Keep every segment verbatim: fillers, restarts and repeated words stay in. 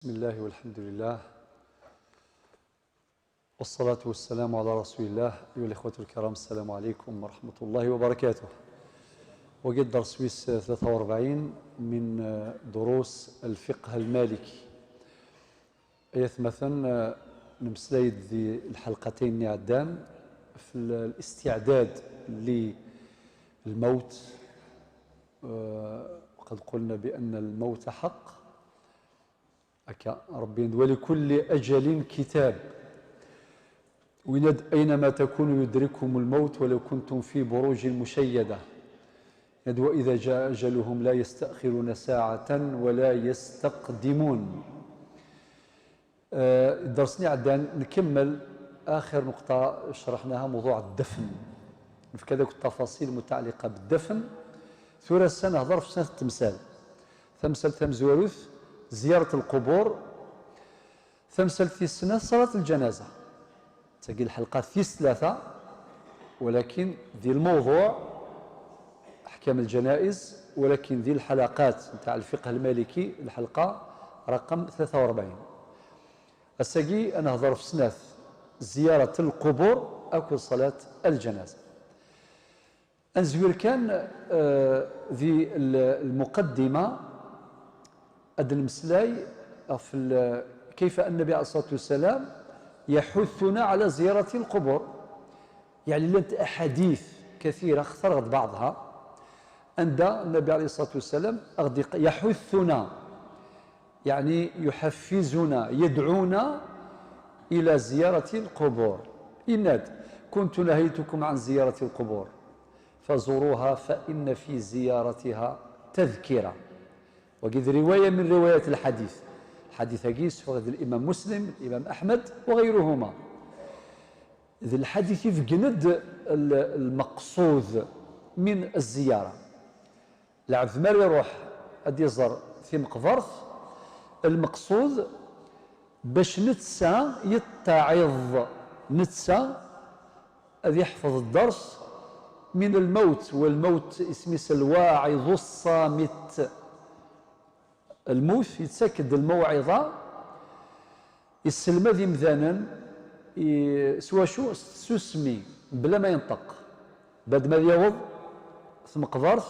بسم الله والحمد لله، والصلاة والسلام على رسول الله. أيها الإخوة الكرام، السلام عليكم ورحمة الله وبركاته. Wagi d dders wis tlata u rebɛin من دروس الفقه المالكي. Ay atmaten, nemmeslay-d di lḥelqatayn-nni iɛeddan f الاستعداد للموت. وقد قلنا بأن الموت حق. Akka, Ṛebbi yenna-d: "ولكل أجل كتاب". Yenna-d: "أينما تكونوا يدرككم الموت ولو كنتم في بروج مشيدة". Yenna-d: "وإذا جاء أجلهم لا يستأخرون ساعة ولا يستقدمون". Eh, dders-nni iɛeddan, nkemmel axir nuqṭa craḥnaha, موضوع الدفن. Nefka-d akk التفاصيل المتعلقة بالدفن. Tura ass-a nehḍer f snat n temsal. Tamsalt tamezwarut, زيارة القبور. Tamsalt tis snat, صلاة الجنازة. Tagi lḥelqa tis tlata, ولكن di الموضوع أحكام الجنائز، ولكن di الحلقات نتاع الفقه المالكي الحلقة رقم ثلاثة وأربعين. Ass-agi ad nehḍer f snat: زيارة القبور akked صلاة الجنازة. Ad nezwir kan, eh, di l-, lmuqaddima, ad d-nemmeslay ɣef l-, كيف النبي عليه الصلاة والسلام يحثنا على زيارة القبور. يعني, llant أحاديث كثيرة, اخترت بعضها, anda النبي عليه الصلاة والسلام aɣ-d-yeq-, يحثنا، يعني يحفزنا، يدعونا إلى زيارة القبور. Yenna-d: "كنت نهيتكم عن زيارة القبور فزوروها فإن في زيارتها تذكرة". Wagi d رواية من روايات الحديث. Lḥadit-agi yessufeɣ-d الإمام مسلم، الإمام أحمد وغيرهما. D lḥadit ibeggen-d l-, المقصود من الزيارة. Lɛebd mi ara iruḥ ad d-iẓer timeqbert, lmeqsud bac netta yettaɛiḍ, netta ad yeḥfeḍ dders من الموت, والموت isem-is الواعظ الصامت. Lmut yettak-d lmawɛiḍa, yesselmad imdanen i, s wacu? S tsusmi, bla ma yenṭeq. Bad ma ad yaweḍ tmeqbert,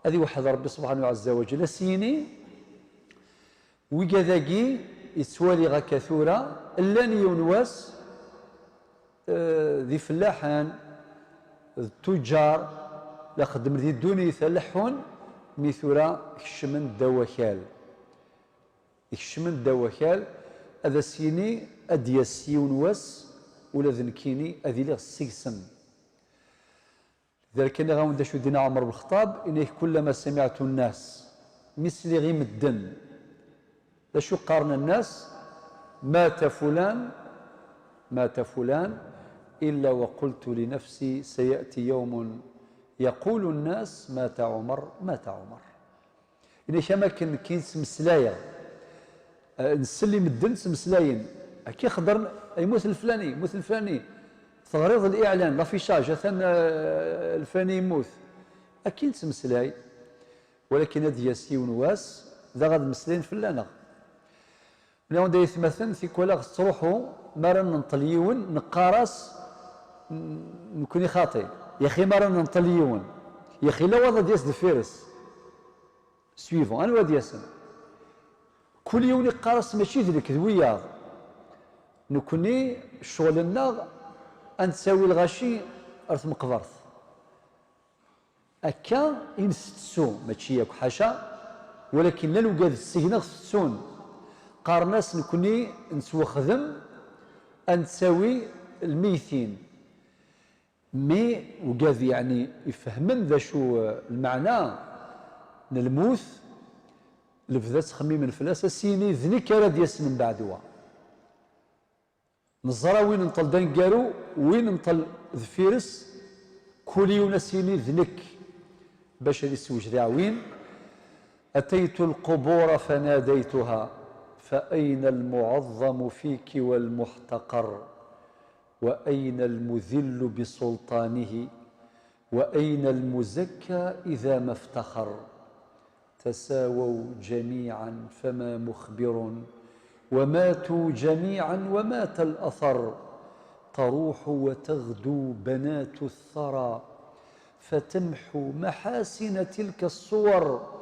ad iweḥḥed Ṛebbi subḥanahu ɛezza wa jell, ad s-yini: "Wigad-agi yettwaliɣ akka tura, llan yiwen wass, eh, d ifellaḥen, d tuǧǧar, la xeddmen di ddunit, la leḥḥun, mi tura kecmen ddaw wakal." Ikecmen ddaw wakal, ad as-yini: "Ad d-yas yiwen wass, ula d nekkini ad iliɣ seg-sen." Lidalik, nniɣ-awen-d acu d-yenna Ɛmer Belxeṭṭab, yenna-k: "كلما سمعت الناس", mi sliɣ i medden, d acu qqaren nnas? "مات فلان، مات فلان، إلا وقلت لنفسي: سيأتي يوم يقول الناس: مات عمر، مات عمر." Yenna-k: "Am akken nekkin ttmeslayeɣ, eh, nsell i medden ttmeslayen, akka i xeddren, yemmut leflani, yemmut leflani, teɣriḍ liɛlan, l'affichage, atan, eh, leflani yemmut." Akka i nettmeslay, walakin ad d-yas yiwen wass, daɣ ad meslayen fell-aneɣ. Nniɣ-awen-d, ay atmaten, tikwal aɣ tettruḥu, mi ara nenṭel yiwen, neqqar-as: "N-, nekkni xaṭi." Yaxi mi ara nenṭel yiwen, yaxi la waḍ ad d-yas deffir-s. Suivant, anwa ad d-yasen? Kul yiwen iqqar-as: "Mačči d nekk, d wiyaḍ. Nekkni, ccɣel-nneɣ, ad nettawi lɣaci ar tmeqbert." Akka i ntettu, mačči yakk, ḥaca, walakin llan wigad ssegneɣ tettun. Qqaren-as: "Nekkni nettwexdem ad nettawi lmeytin." Mi wigad, yeɛni, ifehmen d acu, eh, lmeɛna n lmut, lebda ttxemmimen fell-as, ad s-yini: "D nekk ara d-yasen mbeɛd wa." Neẓra win nṭel d aneggaru, win nṭel deffir-s, kul yiwen ad s-yini: "D nekk", bac ad isewjed aɛwin. "أتيت القبور فناديتها، فأين المعظم فيك والمحتقر؟ وأين المذل بسلطانه؟ وأين المزكى إذا ما افتخر؟" تساووا جميعا فما مخبر، وماتوا جميعا ومات الأثر، تروح وتغدو بنات الثرى، فتمحو محاسن تلك الصور،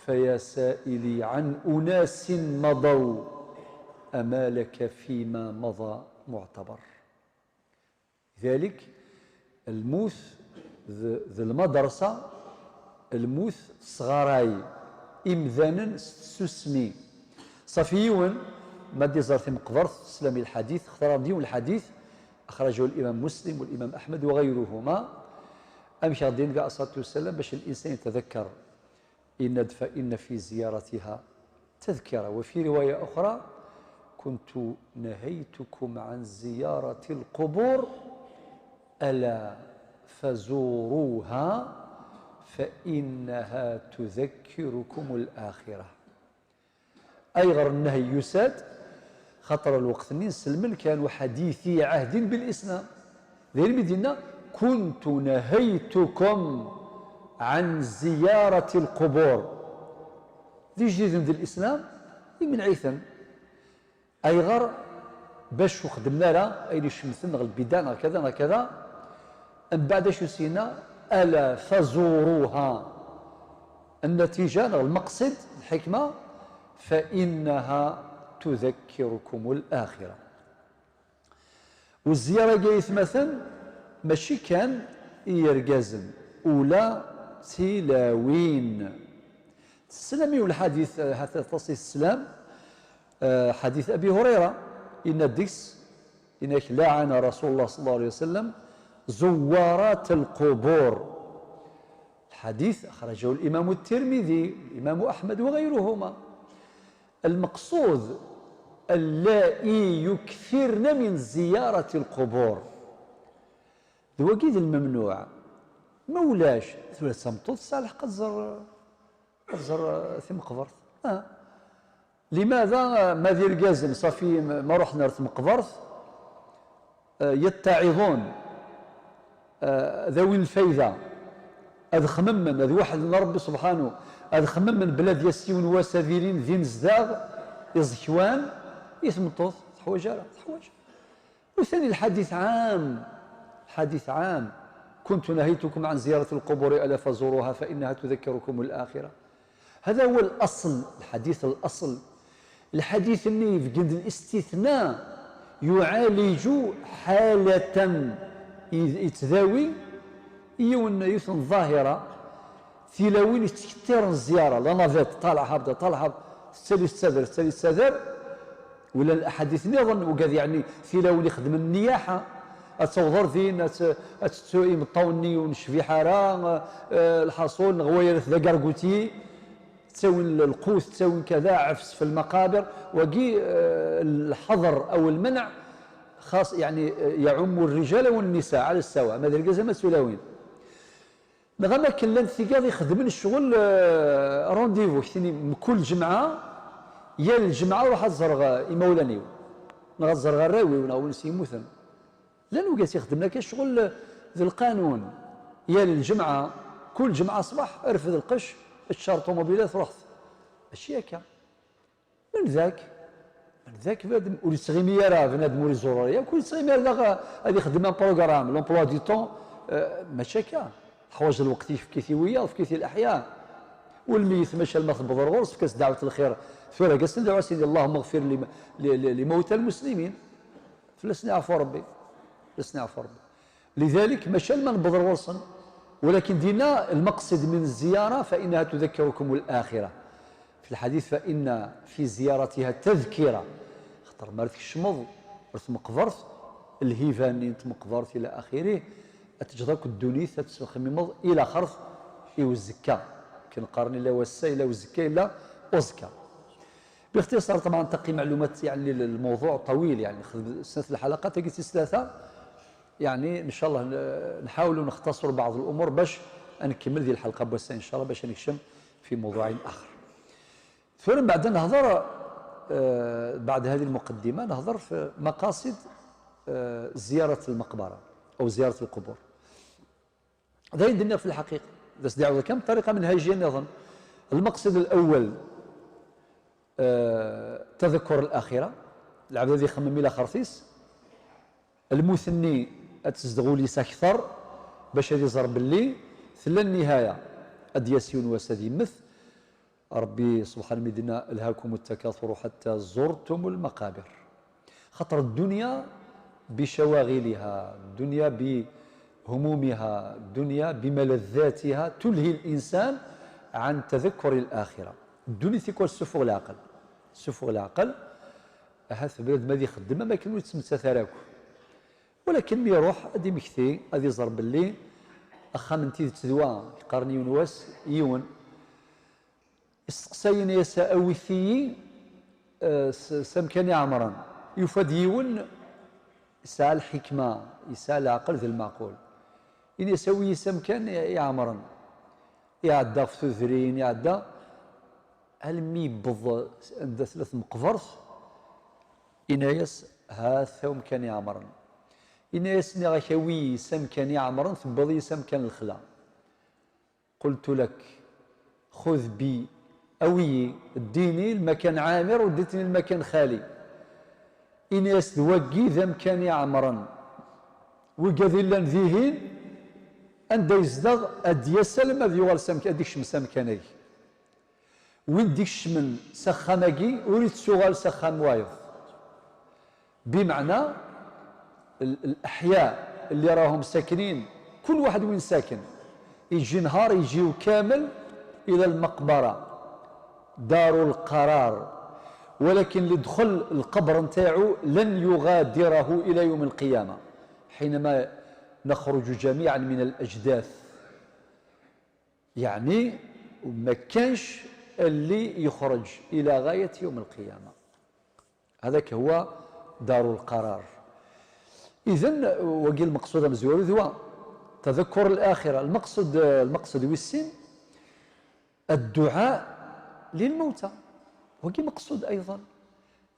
فيا سائلي عن أناس مضوا، أما لك فيما مضى معتبر. لذلك الموت ذ-، ذ المدرسة، الموت صغاراي إمذانا ستسوسمي. صافي يون ما ديزار في مقبرة سلامي الحديث، اختار ديون الحديث أخرجه الإمام مسلم والإمام أحمد وغيرهما. أمشي غادي النبي عليه الصلاة والسلام باش الإنسان يتذكر إن، فإن في زيارتها تذكرة. وفي رواية أخرى: كنت نهيتكم عن زيارة القبور، ألا فزوروها فإنها تذكركم الآخرة. أيغر النهي يساد خطر الوقت النين سلمن كانوا حديثي عهد بالإسلام. داير مدينة: كنت نهيتكم عن زيارة القبور. ذي جديد ذي الإسلام، ذي من عيثم. أيغر باش وخدمنا راه أين شمثن غ البدع غ كذا غ كذا. من بعد شو سينا: ألا فزوروها. النتيجة، المقصد، الحكمة: فإنها تذكركم الآخرة. والزيارة جاية مثلا ماشي كان إيرجازن ولا تلاوين. تسلمي والحديث، آه، حتى تصل السلام، آه، حديث أبي هريرة: إن الدكس، إنك لعن رسول الله صلى الله عليه وسلم زوارات القبور. الحديث أخرجه الإمام الترمذي، الإمام أحمد وغيرهما. المقصود: اللائي يكثرن من زيارة القبور. ذوقيد الممنوع. مولاش، ثلاثة مطوط سالح قزر، قزر في مقبرت. آه. لماذا ما دير جزم صافي ما رحنا مقبرت؟ آه، يتعظون، آه، ذوي الفايدة، أذ خممن، أذ وحد ربي سبحانه، أذ خممن بلاد يسيون وسبيلين ذين زداغ، إزكوان، يثمطوث، تحوج على، تحوج. وثاني الحديث عام، الحديث عام: كنت نهيتكم عن زيارة القبور ألا فزوروها فإنها تذكركم الآخرة. هذا هو الأصل، الحديث الأصل. الحديث اللي يفقد الاستثناء يعالج حالة، يتداوي يون يثن ظاهرة. تلاوين يتكتر الزيارة، لا نافيت، طالع هابطة، طالع هابطة، تسالي تسادر، تسالي تسادر. ولا الأحاديث نظن وقال يعني تلاوين يخدم النياحة، أتصوضر ذين، أت-، أتتو إمطاوني ونشفي حارة، آه، الحصول نغوير ذا قرقوتي. تساوي القوت، تساوي كذا، عفس في المقابر، وقي، آه، الحظر أو المنع خاص، يعني، آه، يعم الرجال والنساء على السواء، ما ذلك زي ما تسولاوين. نغمة كلان ثقاض يخدمن الشغل، آه، رونديفو، كتني من كل جمعة، يا الجمعة روح الزرغ إمولانيو، نغا الزرغ الراوي ونغا ونسي يموتن. لأنه قاس يخدم لك الشغل ذي القانون. يا الجمعة، كل جمعة صباح ارفد القش، تشار طوموبيلات رحت. ماشي هكا. من ذاك، من ذاك بنادم ولي تغيمي يرى بنادم ولي زوروريا، كل تغيمي يرى داغ هذه خدمة بروغرام، لومبلوا دي طون، آه، ماشي هكا. حوايج الوقت يفكيتي ويا، فكيتي الأحياء. والميت ماشي لما تبضر غرس، فكاس دعوة الخير. ثورة قاس ندعو سيدي: اللهم اغفر لم-، ل-، ل-، لموتى المسلمين. فلسنا يعفو ربي، فلسنا يعفو ربي. لذلك ماشي لما نبضر غرسن، ولكن دينا المقصد من الزيارة فإنها تذكركم الآخرة. في الحديث: فإن في زيارتها تذكرة. خطر مارت الشمض، ورث مقبرت، الهيفان انت مقبرت إلى آخره، أتجدك الدنيا تتسخممض إلى خرف إيو الزكا. كنقارن إلا وسا إلا وزكا إلا أزكا. باختصار طبعًا تقي معلومات، يعني الموضوع طويل، يعني خذ سنة الحلقات تجي ثلاثة، يعني إن شاء الله ن-، نحاول نختصر بعض الأمور باش نكمل ذي الحلقة بوسا إن شاء الله باش نكشم في موضوع آخر. ثم بعد نهضر، آه، بعد هذه المقدمة نهضر في مقاصد، آه، زيارة المقبرة أو زيارة القبور. داين دنيا في الحقيقة. بس دي عوض كم طريقة منهجية نظن. Lmeqsed lawel, eh, tadekkur laxira, lɛebd ad ixemmem i laxert-is, lmut-nni ad tezdeɣ ul-is akter, bac ad iẓer belli tella nnihaya, ad d-yas yiwen wass ad yemmet. Ṛebbi subḥanahu mi d-yenna: "ألهاكم التكاثر حتى زرتم المقابر." خاطر الدنيا بشواغلها، الدنيا بهمومها، الدنيا بملذاتها تلهي الإنسان عن تذكر الآخرة. الدنيا tikwal tessufuɣ leɛqel. Tessufuɣ leɛqel. Ahat bnadem ad ixeddem am akken ur yettmettat ara akk. Walakin mi iruḥ ad imekti, ad iẓer belli axxam n tidet d wa, yeqqaren yiwen wass, yiwen. Isteqsa, yenna-yas: "Awit-iyi, eh, s, s amkan iɛemren." Yufa-d yiwen yesɛa lḥikma, yesɛa leɛqel d lmeɛqul. Yenna-yas: "Awi-yi s amkan i, iɛemren." Iɛedda ɣef tudrin, iɛedda, almi yewweḍ anda tella tmeqbert, yenna-yas: "Ha-t-a umkan iɛemren." Yenna-yas: "Nniɣ-ak awi-yi s amkan iɛemren, tewwiḍ-iyi s amkan n lexla." "قلت لك خذ بي، awi-yi, ddini lmakan ɛamir, ur dditni lmakan xali." Ini-as-d: "Wagi d amkan iɛemren. Wigad illan dihin, anda yezdeɣ, ad d-yas alma ad yuɣal s amk-, ad ikcem s amkan-agi." Win d-ikecmen s axxam-agi, ur ittuɣal s axxam wayeḍ. Bimeɛna, l-, الأحياء اللي راهم ساكنين، كل واحد وين ساكن، يجي نهار يجيو كامل إلى المقبرة، دار القرار، ولكن اللي دخل القبر نتاعو لن يغادره إلى يوم القيامة، حينما نخرج جميعا من الأجداث. يعني ما كانش اللي يخرج إلى غاية يوم القيامة. هذاك هو دار القرار. إذن، wagi lmeqsud amezwaru d wa, تذكر الآخرة. المقصد، المقصد wis sin, الدعاء للموتى. Wagi meqsud أيضا.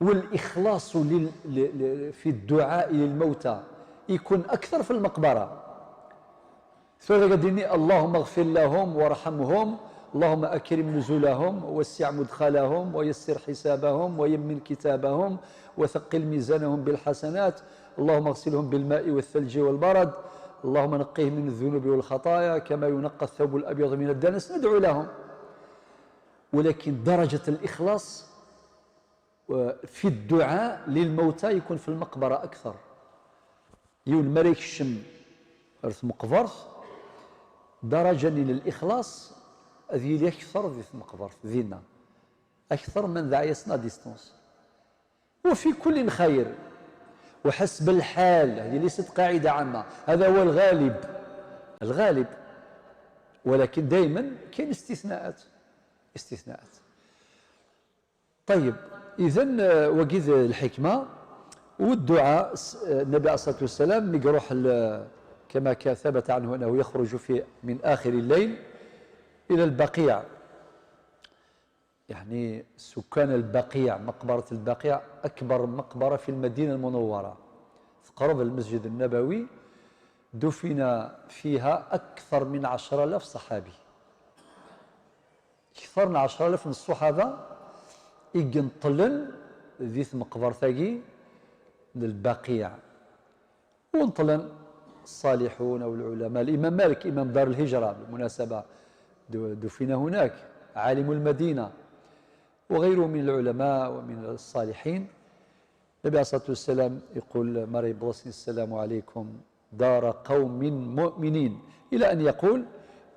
والإخلاص لل-، ل-، ل-، في الدعاء للموتى يكون أكثر في المقبرة. Tura dagi ad d-nini: "اللهم اغفر لهم وارحمهم، اللهم أكرم نزلهم، وسع مدخلهم، ويسر حسابهم، ويمن كتابهم، وثقل ميزانهم بالحسنات، اللهم اغسلهم بالماء والثلج والبرد، اللهم نقهم من الذنوب والخطايا كما ينقى الثوب الأبيض من الدنس"، ندعو لهم. ولكن درجة الإخلاص في الدعاء للموتى يكون في المقبرة أكثر. Yiwen mi ara yekcem ɣer tmeqbert, daraja-nni n lixlaṣ ad yili akter di tmeqbert, dinna. Akter ma nedɛa-yasen à distance. وفي كل خير. وحسب الحال، هذه ليست قاعدة عامة، هذا هو الغالب. الغالب. ولكن دايما كاين استثناءات. استثناءات. طيب، إذن، آه، wagi d lḥikma. والدعاء، s-, آه، النبي عليه الصلاة والسلام mi iruḥ l-, كما ك-، ثبت عنه أنه يخرج في، من آخر الليل إلى البقيع. يعني سكان البقيع، مقبرة البقيع أكبر مقبرة في المدينة المنورة، تقرب المسجد النبوي، دفن فيها أكثر من عشرة آلاف صحابي. Kter n ɛecra alaf n ṣṣuḥaba i ineṭṭlen di tmeqbert-agi n Lbaqiɛ. Ur neṭṭlen ṣṣaliḥun aw lɛulama. Limam Malik, imam Dar Lhijra, bilmunasaba, du-, dufina hunak, عالم المدينة، وغيره من العلماء ومن الصالحين. النبي عليه الصلاة والسلام يقول: "مرحبا، السلام عليكم دار قوم مؤمنين"، إلى أن يقول: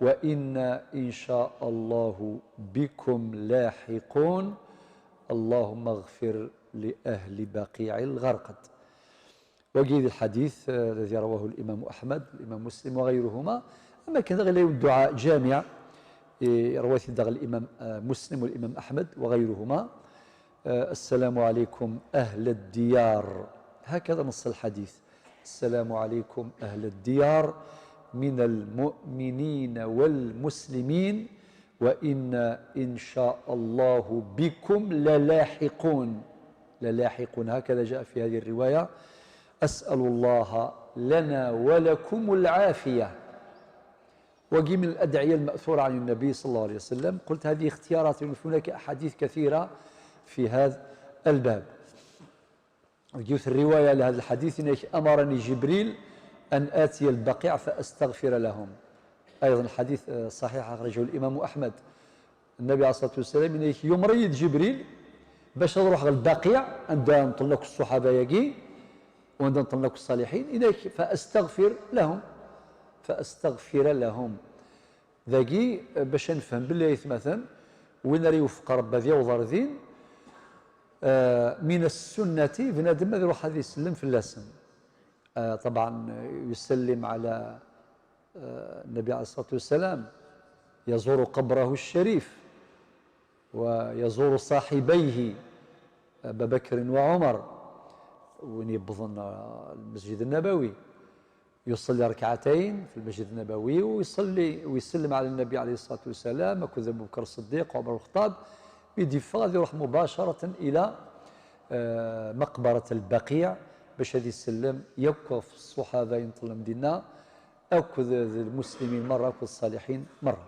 "وإنا إن شاء الله بكم لاحقون، اللهم اغفر لأهل بقيع الغرقد". Wagi d lḥadit, eh, الذي رواه الإمام أحمد، الإمام مسلم وغيرهما. Am akken daɣ yella yiwen dduɛa ǧamiɛ, eh, yerwa-t-id daɣ الإمام, eh, مسلم والإمام أحمد وغيرهما. آه، "السلام عليكم أهل الديار". هكذا نص الحديث: "السلام عليكم أهل الديار من المؤمنين والمسلمين، وإنا إن شاء الله بكم للاحقون". للاحقون، هكذا جاء في هذه الرواية. أسأل الله لنا ولكم العافية. وقي من الأدعية المأثورة عن النبي صلى الله عليه وسلم. قلت هذه اختيارات، هناك أحاديث كثيرة في هذا الباب. Deg yiwet n riwaya لهذا الحديث, yenna-k: أمرني جبريل أن آتي البقيع فأستغفر لهم. أيضا حديث, آه, صحيح, أخرجه الإمام أحمد. النبي عليه الصلاة والسلام, yenna-k, yumeṛ-iyi-d Jibril bac ad ruḥeɣ ɣer Lbaqiɛ, anda nṭel akk ṣṣuḥaba-agi, u anda nṭel akk ṣṣaliḥin, yenna-k: فأستغفر لهم. فأستغفر لهم. Dagi, bac ad nefhem belli, ay atmaten, win ara iwefq Ṛebbi ad yaweḍ ar din, eh, من السنة, bnadem ad iruḥ ad isellem fell-asen. Eh, طبعا, يسلم على, eh, النبي عليه الصلاة والسلام, يزور قبره الشريف ويزور صاحبيه أبا بكر وعمر, win yewwḍen, eh, المسجد النبوي. يصلي ركعتين في المسجد النبوي ويصلي ويسلم على النبي عليه الصلاة والسلام, akked Abu Bakr Ṣṣeddiq وعمر الخطاب. Mi d-yeffeɣ, ad iruḥ مباشرة إلى, eh, مقبرة البقيع bac ad isellem yakk ɣef ṣṣuḥaba yenṭellen dinna, akked المسلمين merra, akked ṣṣaliḥin merra.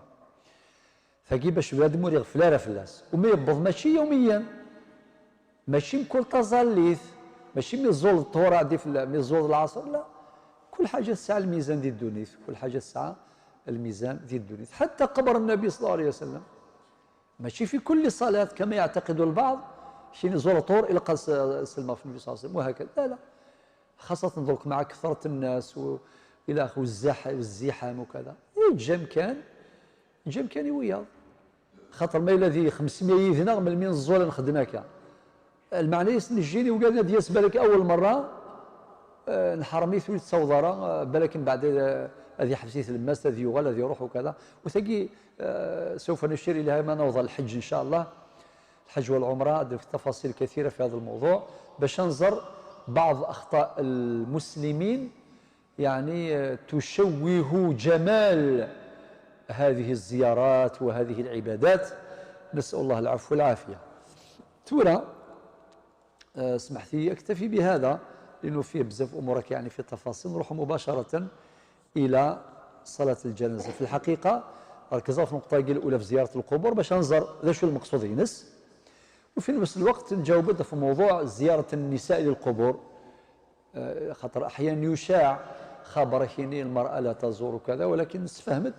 Tagi bac bnadem ur iɣfel ara fell-as. U mi yewweḍ, mačči yawmiyan, mačči mkul taẓallit, mačči mi tẓul ṭṭhur ɛeddi fell-, mi tẓul lɛaṣer, la. Kul ḥaǧa tesɛa lmizan di ddunit, kul ḥaǧa tesɛa lmizan di ddunit. حتى قبر النبي صلى الله عليه وسلم, mačči في كل صلاة كما يعتقد البعض, kra iẓul ṭṭhur ilaq ad s-, sellmeɣ f Nnbi صلى الله عليه وسلم, وهكذا. La, la. خاصة درك مع كثرة الناس و إلى آخره, والزح-, والزحام وكذا. Yeǧǧa amkan, yeǧǧa amkan i wiyaḍ. Xaṭer ma yella di xemsmya yid-neɣ, melmi neẓẓul ad nxeddem akka. Lmeɛna-yas, nejjini ugaden ad d-yas balak awel merra, eh, nḥerrem-it, ur yettaweḍ ara, eh, balak mbeɛd, eh, ad yeḥbes i tlemmast, ad yuɣal, ad iruḥ وكذا. U tagi, eh, سوف نشير إليها ma نوض الحج إن شاء الله. الحج والعمرة, ad nefk تفاصيل كثيرة في هذا الموضوع, bac ad nẓer بعض أخطاء المسلمين, يعني, تشوه جمال هذه الزيارات وهذه العبادات. نسأل الله العفو والعافية. Tura, eh, اسمح لي أكتفي بهذا, لأنه فيه بزاف أمور, يعني, في تفاصيل. نروح مباشرة إلى صلاة الجنازة. في الحقيقة, ركز في النقطة الأولى في زيارة القبور, bac ad nẓer d acu المقصود-ines. وفي نفس الوقت نجاوب في موضوع زيارة النساء للقبور. Eh, خاطر أحيانا يشاع خبر كيني المرأة لا تزور وكذا, ولكن نسفهمت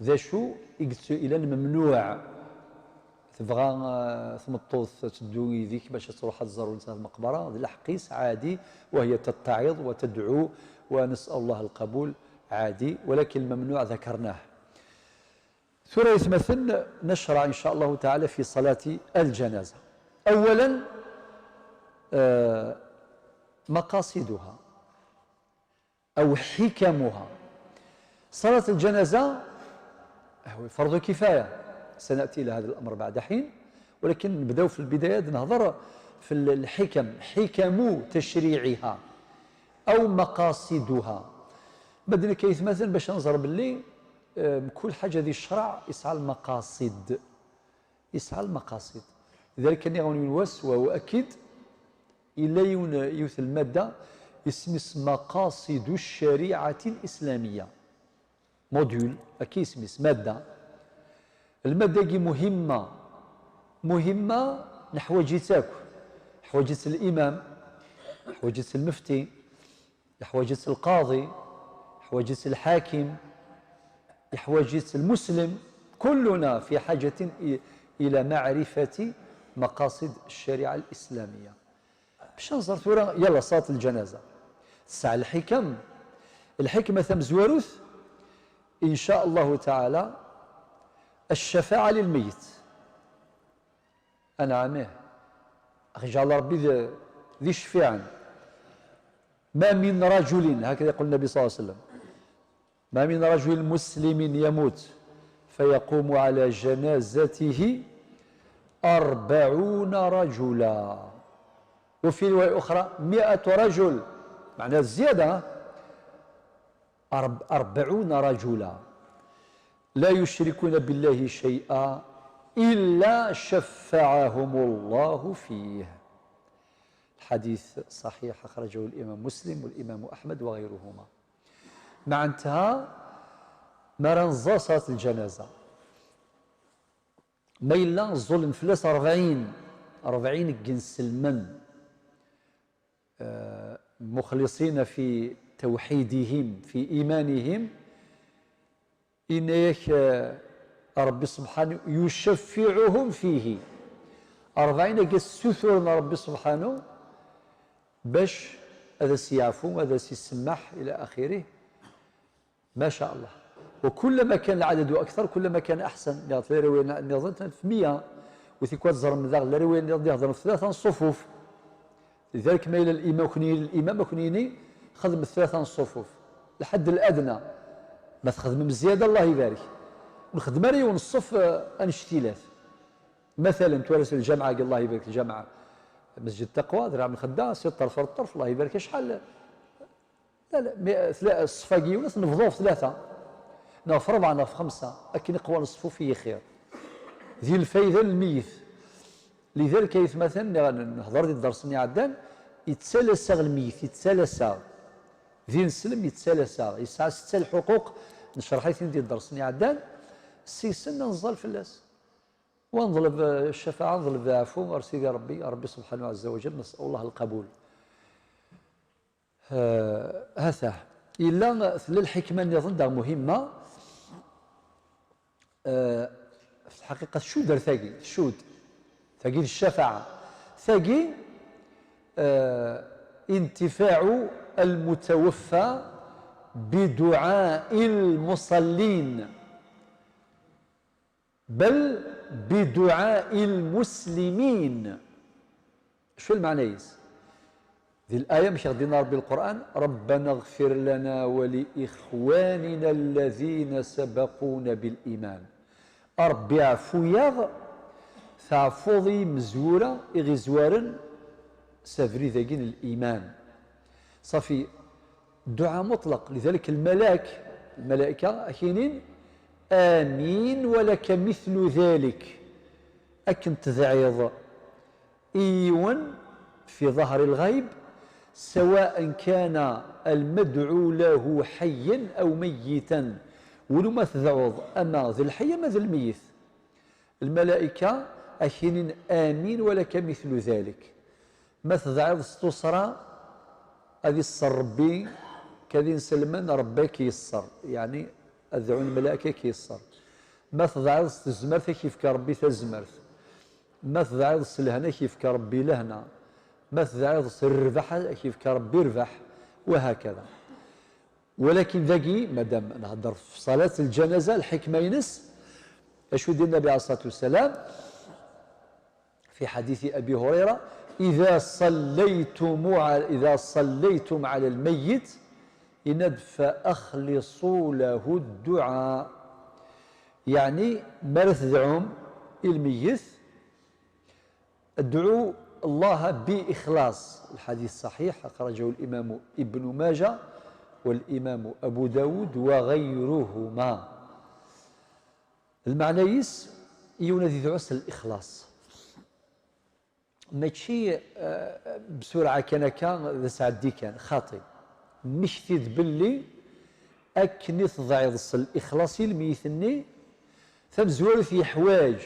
d acu i yettu-, ilan ممنوع. Tebɣa, eh, tmeṭṭut teddu yid-k bac ad truḥ ad tẓer ولتها المقبرة, d lḥeqq-is, عادي, وهي تتعظ وتدعو, ونسأل الله القبول, عادي, ولكن الممنوع ذكرناه. Tura, ay atmaten, نشرع إن شاء الله تعالى في صلاة الجنازة. أولا, eh, مقاصدها أو حكمها. صلاة الجنازة هو فرض كفاية، سنأتي إلى هذا الأمر بعد حين، ولكن نبداو في البداية, نهضر في ال-, الحكم, حكم تشريعها أو مقاصدها. Bad nekk, ay atmaten, bac ad nẓer belli, eh, mkul ḥaǧa di ccreɛ yesɛa lmaqaṣid. Yesɛa lmaqaṣid. Dalik, nniɣ-awen yiwen wass, وهو أكيد, yella yiwen, yiwet lmadda, isem-is مقاصد الشريعة الإسلامية. Module, akka isem-is, madda. Lmadda-agi muhimma. Muhimma, neḥwaǧ-itt akk. Yeḥwaǧ-itt limam, yeḥwaǧ-itt lmefti, yeḥwaǧ-itt lqaḍi, yeḥwaǧ-itt lḥakim, yeḥwaǧ-itt lmuslem. كلنا في حاجة إ-, إلى معرفة مقاصد الشريعة الإسلامية. Bac ad nẓer tura, yalla, صلاة الجنازة tesɛa lḥikam. Lḥikma tamezwarut, إن شاء الله تعالى, الشفاعة للميت. Anɛam, ih. Ad ɣ-yeǧɛel Ṛebbi d, d iceffiɛen. ما من رجل, هكذا يقول النبي صلى الله عليه وسلم, ما من رجل مسلم يموت فيقوم على جنازته أربعون رجلا، وفي رواية أخرى مائة رجل, معناها الزيادة, أرب-، أربعون رجلا لا يشركون بالله شيئا إلا شفعهم الله فيه. الحديث صحيح، أخرجه الإمام مسلم والإمام أحمد وغيرهما. Meɛnetha, Mi ara nẓer ṣalat lǧanaza, ma yella ẓẓulen fell-as ṛebɛin, ṛebɛin n yinselmen, eh, muxlisina fi tawḥidihim, fi imanihim, yenna-yak, eh, Ṛebbi subḥanahu, yucaffiɛuhum fihi. Ṛebɛin-agi ssuturen Ṛebbi subḥanahu bac ad as-yeɛfu, ad as-isemmeḥ, ila axirih. Maca Allah. وكلما كان العدد أكثر، كلما كان أحسن. Nniɣ-d lariwaya nniḍen f meyya, u tikwal tzerrem daɣ lariwaya nniḍen d-ihedren f tlata n ṣṣufuf. Lidalik, ma yella limam akni, limam akni-ini, xedmet tlata n ṣṣufuf. Lḥedd ladna. Ma txedmem zzyada, Allah ibarek. Ur nxeddem ara yiwen ṣṣef, eh, anect-ilat. Matalen, tura s lǧameɛ-agi, Allah ibarek, lǧameɛ, Mesǧid Taqwa, d Raɛm Lxedda, si ṭṭerf ar ṭṭerf, Allah ibarek, acḥal. La, la, mi, tla-, ṣṣef-agi yiwen, ad t-nebḍu ɣef tlata, neɣ ɣef rebɛa, neɣ ɣef xemsa, akken iqwa ṣṣfuf i yixir. Di lfayda n lmeyyet. Lidalik, ay atmaten, nniɣ-, nehḍer di ddersen iɛeddan, yettalas-aɣ lmeyyet, yettalas-aɣ. D ineslem, yettalas-aɣ. Yesɛa setta lḥuquq, necreḥ-iten di ddersen iɛeddan, seg-sen ad nẓall fell-as. Wa neḍleb, eh, ccafaɛa, neḍleb aɛfu ɣer Sidi Ṛebbi, Ṛebbi subḥanahu ɛezza wa jell, nes'al Allah lqabul. Eh, ha-t-a. Yella, tella lḥikma nniḍen daɣ muhimma, eh, fi lḥaqiqa tcudd ar tagi, tcudd. Tagi d ccafaɛa. Tagi, eh, انتفاع المتوفى بدعاء المصلين. بل بدعاء المسلمين. Acu lmeɛna-is? Di laya amek i ɣ-d-yenna Ṛebbi Lqur'an: ربنا اغفر لنا ولإخواننا الذين سبقونا بالإيمان. A Ṛebbi, ɛfu-yaɣ, teɛfuḍ i yimezwura i ɣ-izwaren s abrid-agi n liman. Ṣafi, dduɛa muṭleq. Lidalik, lmalak, lmalayka, ad k-inin: آمين ولك مثل ذلك. Akken tedɛiḍ i yiwen في ظهر الغيب، سواء كان المدعو له حيا أو ميتا. Win umi tedɛuḍ, ama d lḥay, ama d lmeyyet. Lmalayka ad k-inin: آمين ولك مثل ذلك. Ma tedɛiḍ s tuṣṣra, ad iṣṣer Ṛebbi, kad inselmen, Ṛebbi ad k-iṣṣer. Yeɛni, ad dɛun lmalayka ad k-iṣṣer. Ma tedɛiḍ s tezmert, ad k-yefk Ṛebbi tazmert. Ma tedɛiḍ s lehna, ad k-yefk Ṛebbi lehna. Ma tedɛiḍ s rrbeḥ, ad k-yefk Ṛebbi rrbeḥ. وهكذا. Walakin dagi, madam nhedder f ṣalat lǧanaza, lḥikma-ines, acu d-yenna Nnbi ɛalayhi ṣṣalatu wassalam? في حديث أبي هريرة: إذا صليتم على، إذا صليتم على الميت، yenna-d: فأخلصوا له الدعاء. Yeɛni, mi ara tedɛum i lmeyyet, ادعوا الله بإخلاص. الحديث صحيح، أخرجه الإمام ابن ماجه والإمام أبو داود وغيرهما. Lmeɛna-is, yiwen ad idɛu s lixlaṣ. Mačči, eh, bsurɛa kan akka, d asɛeddi kan, xaṭi. Mmekti-d belli akken i tedɛiḍ s lixlaṣ i lmeyyet-nni, tamezwarut yeḥwaǧ,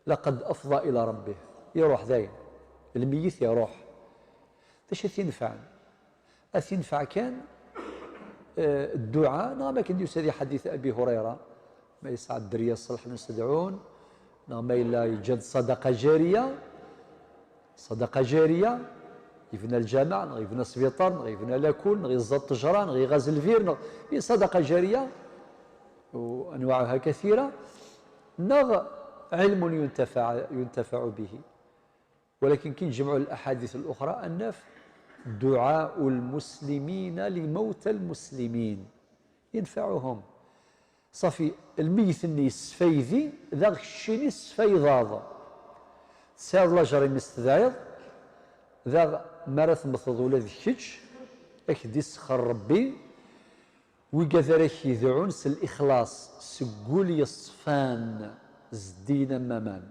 لقد أفضى إلى ربه. Iruḥ dayen. Lmeyyet iruḥ. D acu i t-inefɛen? Ad t-inefɛen kan, eh, dduɛa, neɣ am akken d-yusa di ḥadit Abi Hurayra, ma yesɛa dderya ṣṣelḥen usedɛun, neɣ ma yella yeǧǧa-d ṣadaqa jariya, ṣadaqa jariya, yebna lǧameɛ, neɣ yebna sbiṭar, neɣ yebna lakul, neɣ yeẓẓa ṭṭejra, neɣ iɣaz lbir, neɣ i ṣadaqa jariya, وأنواعها كثيرة، neɣ علم ينتفع، ينتفع به. Walakin ki nǧemɛu laḥadit luxra, ad naf: دعاء المسلمين لموتى المسلمين ينفعهم. Ṣafi, lmeyyet-nni yessfaydi, daɣ keččini tessfaydeḍ. Tesɛiḍ lajer imi s-tedɛiḍ, daɣ mi ara temmteḍ ula d kečč, ad k-d-isexxer Ṛebbi. Wigad ara k-yedɛun s lixlaṣ, seg wul yeṣfan, zeddigen am waman.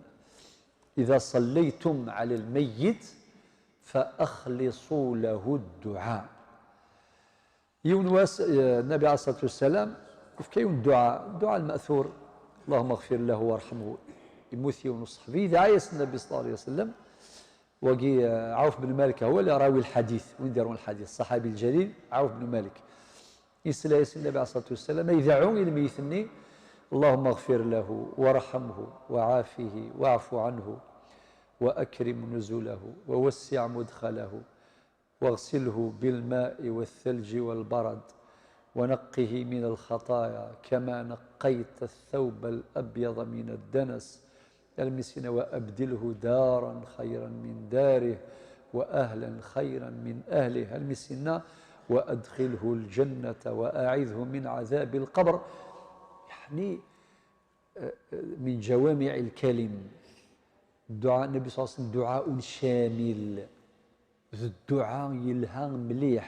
إذا صليتم على الميت فأخلصوا له الدعاء. Yiwen wass, eh, Nnbi ɛalayhi ṣṣalatu wassalam, Yefka yiwen dduɛa, dduɛa lma'thur: اللهم اغفر له وارحمه. Yemmut yiwen uṣeḥbi, yedɛa-yas Nnbi صلى الله عليه وسلم. Wagi, eh, Ɛawf ben Malik, هو اللي راوي الحديث, win d-iṛwan lḥadit, ṣṣaḥabi lǧalil, Ɛawf ben Malik. Yesla-yas Nnbi عليه الصلاة والسلام, ideɛɛu i lmeyyit-nni: اللهم اغفر له وارحمه وعافه واعف عنه وأكرم نزله ووسع مدخله واغسله بالماء والثلج والبرد ونقه من الخطايا كما نقيت الثوب الأبيض من الدنس. Almi s yenna: وأبدله دارا خيرا من داره وأهلا خيرا من أهله. Almi s yenna: وأدخله الجنة وأعذه من عذاب القبر. يعني, من جوامع الكلم. Dduɛa n Nnbi صلى الله عليه وسلم دعاء شامل. D dduɛa yelha mliḥ.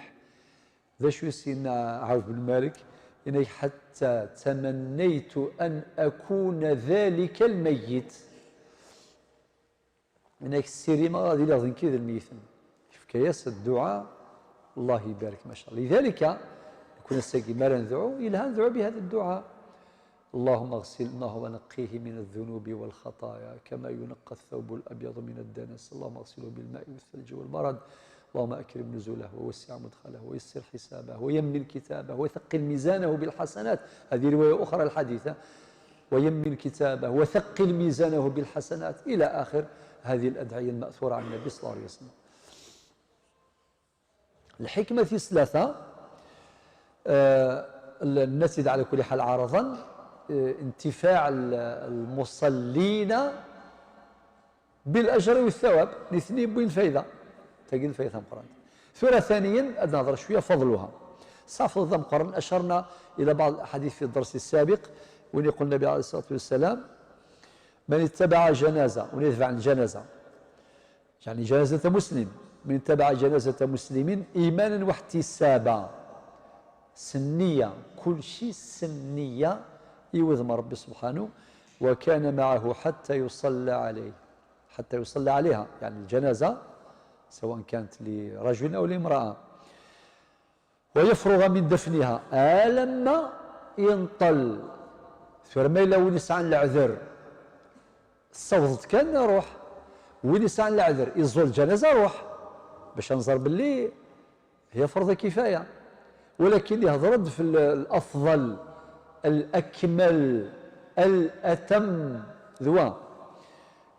D acu i s-yenna Ɛawf ben Malik? Yenna-k: حتى تمنيت أن أكون ذلك الميت. Yenna-k: ssirimeɣ ad iliɣ d nekk i d lmeyyit-nni. Yefka-yas dduɛa, Allah ibarek, ma sha Allah. لذلك, nekni ass-agi mi ara nedɛu, yelha nedɛu بهذا الدعاء: اللهم اغسل، اللهم نقه من الذنوب والخطايا كما ينقى الثوب الأبيض من الدنس، اللهم اغسله بالماء والثلج والبرد، اللهم أكرم نزله ووسع مدخله ويسر حسابه ويمن كتابه وثقل ميزانه بالحسنات. هذه رواية أخرى الحديثة: ويمن كتابه وثقل ميزانه بالحسنات، إلى آخر هذه الأدعية المأثورة عن النبي صلى الله عليه وسلم. الحكمة ثلاثة, eh, الناس على كل حال عرضا, eh, انتفاع ال-, المصلين بالأجر والثواب, الاثنين بوين فايدة. تجد فايدة مقرنة. ثورة ثانيا, أدنى شوية فضلها. صافي ذا مقرن, أشرنا إلى بعض الأحاديث في الدرس السابق, وين يقول النبي عليه الصلاة والسلام: من اتبع جنازة, وين يدفع عن الجنازة, يعني جنازة مسلم، من تبع جنازة مسلم إيمانا واحتسابا. سنية, كل شيء سنية, يوذم ربي سبحانه: وكان معه حتى يصلى عليه، حتى يصلى عليها, يعني الجنازة، سواء كانت لرجل أو لامرأة. ويفرغ من دفنها, alamma yenṭel. Tura ma yella win yesɛan leɛder, tessawḍeḍ kan, ruḥ. Win yesɛan leɛder, iẓẓul lǧanaza, ruḥ. Bac ad nẓer belli هي فرض كفاية. ولكن يهضر في ال-, الأفضل، الأكمل، الأتم, d wa.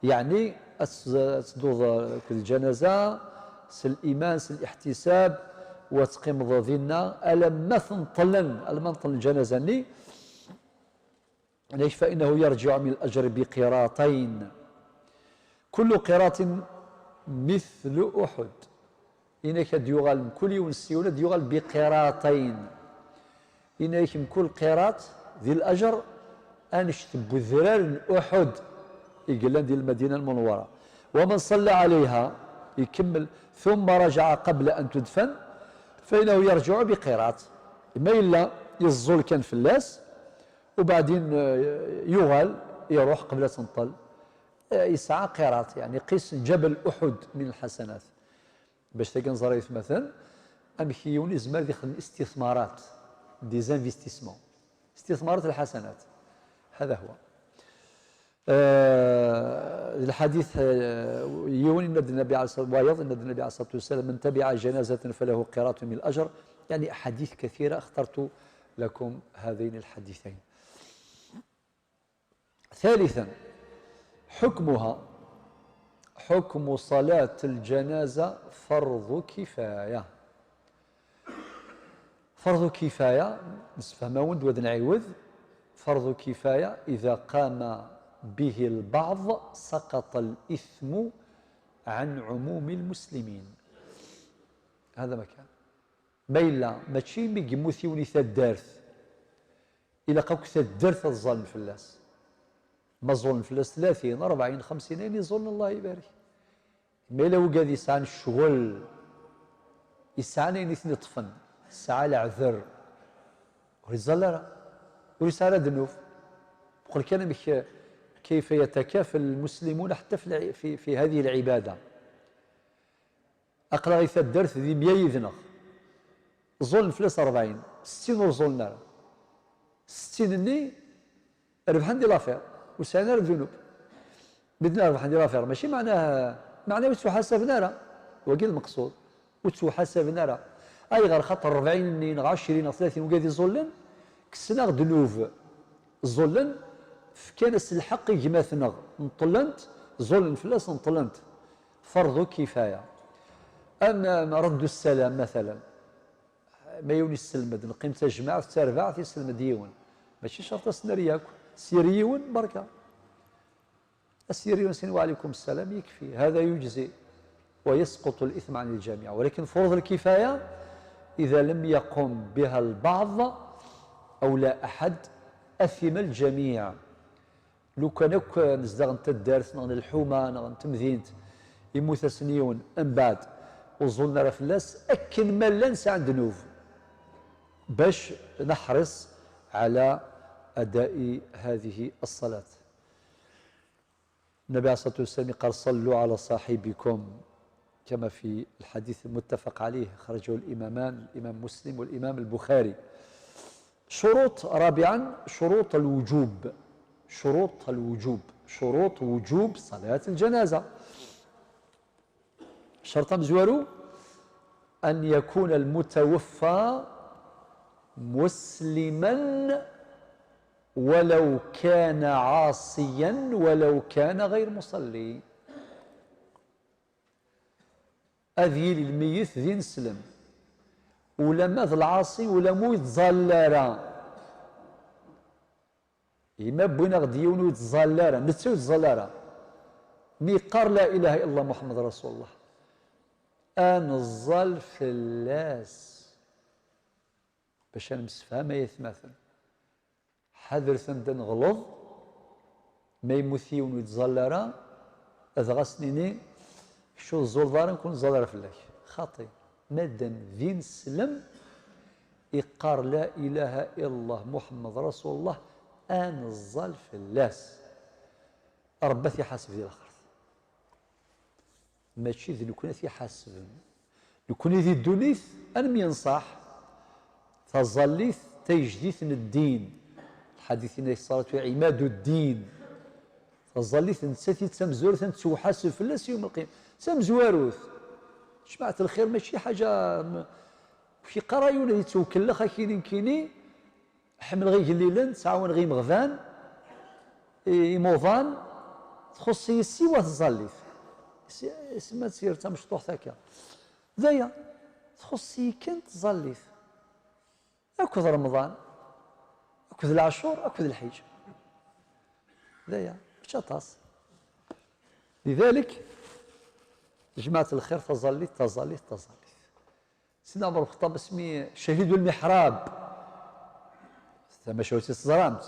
يعني, ad ts-, ad tedduḍ akked lǧanaza s liman, s liḥtisab, u ad teqqimeḍ dinna alamma tenṭel, alamma tenṭel lǧanaza-nni. Yenna-k: فإنه يرجع من الأجر بقيراطين، كل قيراط مثل أحد. Yenna-k ad d-yuɣal mkul yiwen s yiwen, ad d-yuɣal بقيراطين. Yenna-k mkul qiraṭ di lajer annect n wedrar n Uḥud i yellan di Lmadina Lmunawwara. ومن صلى عليها, ikemmel, ثم رجع قبل أن تدفن فإنه يرجع بقيراط. Ma yella yeẓẓul kan fell-as, u beɛdin, eh, yuɣal, iruḥ qbel ad tenṭel, eh, yesɛa qiraṭ, يعني قيس جبل أحد من الحسنات. Bac tagi nẓer aytmaten, amek yiwen yezmer ad ixdem istithmarat, des investissements. Istithmarat lḥasanat. هذا هو. Eh, lḥadit, eh, yiwen yenna-d Nnbi ɛla-, wayeḍ yenna-d Nnbi ɛla ṣṣalatu wassalam: من تبع جنازة فله قيراط من الأجر. يعني أحاديث كثيرة، اخترت لكم هذين الحديثين. ثالثا، حكمها، حكم صلاة الجنازة فرض كفاية. فرض كفاية, نسفهم وند ود نعيوذ, فرض كفاية إذا قام به البعض سقط الإثم عن عموم المسلمين. هذا ما كان. Ma yella, mačči mi yemmut yiwen i taddart, ilaq akk taddart ad ẓẓallen fell-as. Ma ẓẓullen fell-as tlatin, rebɛin, xemsin, ayen iẓẓullen, Allah ibarek. Ma yella wigad yesɛan ccɣel, yesɛan ayen i ten-iṭṭfen, yesɛa leɛder, ur iẓẓal ara, ur yesɛi ara ddnub. Muqel kan amek, كيف يتكافل المسلمون حتى في الع-، في، في هذه العبادة. Aql-aɣ i taddart di mya yid-neɣ. Ẓẓullen fell-as rebɛin, settin ur ẓẓullen ara. Settin-nni rebḥen di l'affaire, ur sɛin ara ddunub. Medden rebḥen di l'affaire, mačči meɛnah, meɛnah ur ttwaḥasaben ara. Wagi d lmeqsud, ur ttwaḥasaben ara. Ayɣer? Xaṭer rebɛin-nni neɣ ɛecrin neɣ tlatin wigad iẓullen, kksen-aɣ ddnub, ẓullen, fkan-as lḥeqq i gma-tneɣ, neṭṭlen-t, ẓullen fell-as, neṭṭlen-t. Farḍu kifaya. Am, am raddu ssalam, matalan. Ma yiwen isselmed, neqqim d tajmaɛt, d tarbaɛt, isselmed yiwen. Mačči cert ad s-nerr yakk. Syer yiwen, berka. Ad s-yerr yiwen sin, وعليكم السلام, yekfi. هذا يجزي ويسقط الإثم عن الجميع. ولكن فروض الكفاية إذا لم يقم بها البعض أو لا أحد، أثم الجميع. Lukan akk nezdeɣ n taddart neɣ n lḥuma neɣ n temdint, yemmut-asen yiwen, mbeɛd ur ẓullen ara fell-as, akken ma llan sɛan ddnub, bac neḥriṣ على أداء هذه الصلاة. النبي عليه الصلاة والسلام قال: صلوا على صاحبكم، كما في الحديث المتفق عليه، خرجه الإمامان، الإمام مسلم والإمام البخاري. شروط، رابعا، شروط الوجوب. شروط الوجوب، شروط وجوب صلاة الجنازة. Ccerṭ amezwaru, أن يكون المتوفى مسلما ولو كان عاصيا ولو كان غير مصلي. Ad yili lmeyyet d ineslem, ulamma d lɛaṣi, ulamma ur yettẓalla ara. Ima wwin-aɣ-d yiwen ur yettẓalla ara, netta ur yettẓalla ara, mi yeqqar la ilaha illallah Muḥemmed Rasulullah, ad neẓẓal fell-as. Bac ad nemsefham, ay atmaten, ḥadret anda neɣleḍ. Ma yemmut yiwen ur yettẓalla ara, ad ɣas nini: "Kečč ur tẓulleḍ ara, nekk ur nettẓalla ara fell-ak." Xaṭi. Madam d ineslem, iqqar la ilaha illallah Muḥemmed Rasulullah, ad neẓẓal fell-as. Ṛebbi ad t-iḥaseb di laxert. Mačči d nekkni ad t-iḥasben. Nekkni di ddunit, ad nemyenṣaḥ. Taẓallit d tagejdit n ddin. Lḥadit-nni, ṣṣalatu imadu ddin. Taẓallit nettat i d tamezwarut, ad nettwaḥaseb fell-as yawm lqiyama. D tamezwarut. Jmaɛat lxir, mačči ḥaǧa, m-, ur k-iqqar ara yiwen ad yettwkellex akini nekkini. Ḥemmleɣ igellilen, ttɛawaneɣ imeɣban, i-, imuḍan, txuṣṣ-iyi siwa tẓallit. Si-, simma d tir tamecṭuḥt akka. D aya, txuṣṣ-iyi kan tẓallit. Akked Remḍan, akked leɛcur, akked lḥiǧ. D aya, mačči aṭas. Lidalik, jmaɛat lxir, taẓallit, taẓallit, taẓallit. Sidna Ɛmer Lxeṭṭab asmi cahidu lmiḥrab, tamacahut i teẓramt,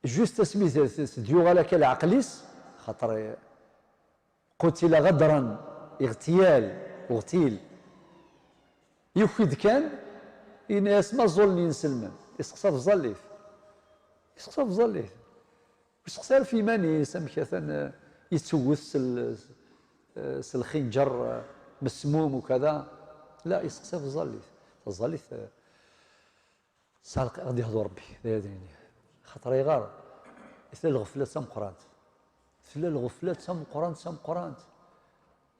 juste asmi t-, t-, t-, d-yuɣal akka leɛqel-is, xaṭer qutila ɣedran, iɣtyal, uɣtil, yuki-d kan, yenna-yas ma ẓẓullen yinselmen, iseqsa ɣef tẓallit, iseqsa ɣef tẓallit. Ur yesteqsa ara ɣef yiman-is, amek atan, eh, yettewwet s l-, eh, s lxinǧer, eh, mesmum ukada. La, yesteqsa ɣef tẓallit. Taẓallit, eh, tesɛa lqi-, ad yehdu Rebbi, d aya ad nini. Xaṭer ayɣer? Tella lɣefla d tameqqrant. Tella lɣefla d tameqqrant, d tameqqrant.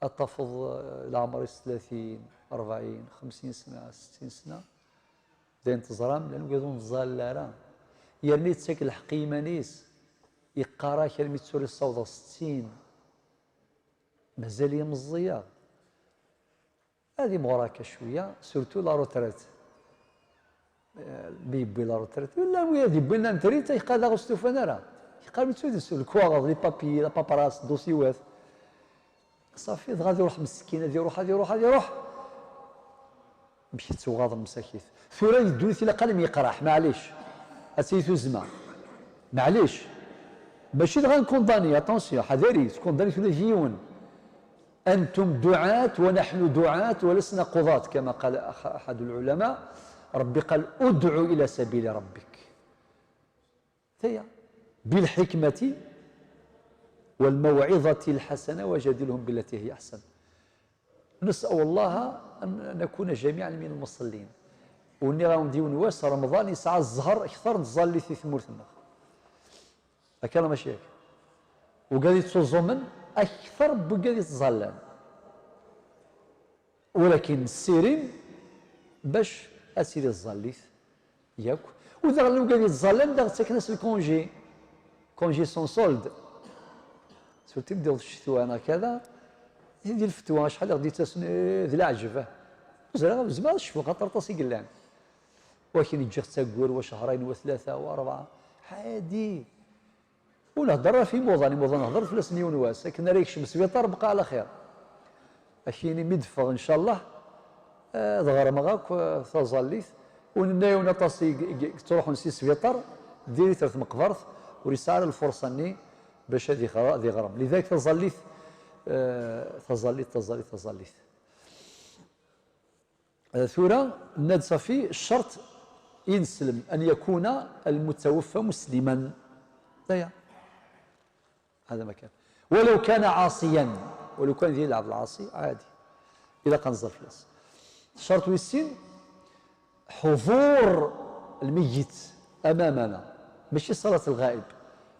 Ad tafeḍ, eh, leɛmer-is tlatin, rebɛin, xemsin sna, settin sna. D ayen teẓram, llan wigad ur neẓẓal ara. Yerna yettak lḥeqq i yiman-is, yeqqar-ak armi d tura ssawḍeɣ settin. Mazal-iyi meẓẓiyeɣ. Ad imɣur akka cwiya, surtout la retraite. Eh, mi yewwi la retraite. Llan wid yewwin la retraite, yeqqar daɣ ur stufan ara. Yeqqar mi ttudis lekwaɣeḍ, les papiers, la paperasse, ddusiwat. Ṣafi, dɣa ad iruḥ meskin, ad iruḥ, ad iruḥ, ad iruḥ. Amek i ttuɣaḍen msakit? Tura di ddunit ilaq ad nemyeqraḥ, maɛlic. Ad tili tuzzma. Maɛlic. Mačči dɣa nkundani, attention, ḥadari, tkundani ula d yiwen. أنتم دعاة ونحن دعاة ولسنا قضاة، كما قال أخ-، أحد العلماء. ربي قال: "ادع إلى سبيل ربك". هي بالحكمة والموعظة الحسنة وجادلهم بالتي هي أحسن. نسأل الله أن نكون جميعا من المصلين. U nniɣ-awen-d yiwen wass, Remḍan yesɛa zzher kter n tẓallit di tmurt-nneɣ. Akka neɣ mačči akka? Wigad yettuẓumen akter n wigad yettẓallan. Walakin nessirim bac ad tili tẓallit yakk. U daɣen wigad yettẓallan daɣ ttaken-as lkunji. Congé sans solde. Surtout mi d-iwweḍ ccetwa neɣ kada, di lfetwa acḥal i ɣ-d-yettasen, eh, d leɛǧeb, ah. Ur ẓriɣ, zemreɣ ad cfuɣ xaṭer aṭas i yellan. Wakin ǧǧiɣ-tt aggur wa cehrayen wa tlata wa rebɛa. Ḥadi. Ur nhedder ara ɣef imuḍan, imuḍan nhedder fell-asen yiwen wass. Akken ara yekcem sbiṭar, bqa ɛla xir. Akini mi d-ffeɣ, ncallah, eh, ad ɣermeɣ akk, eh, taẓallit. U nenna-yawen aṭas i, i, i yettruḥun si sbiṭar, diri-t ar tmeqbert, ur yesɛi ara lfurṣa-nni bac ad iɣer-, ad iɣrem. Lidalik taẓallit, eh, taẓallit, taẓallit, taẓallit. Eh, tura, nenna-d ṣafi, ccerṭ i neslem, أن يكون المتوفى مسلما. D aya. هذا ما كان. ولو كان عاصيا. ولو كان ذي لعب العاصي، عادي. Ilaq ad nẓal fell-as. Ccerṭ wis sin, حضور الميت أمامنا. ماشي صلاة الغائب.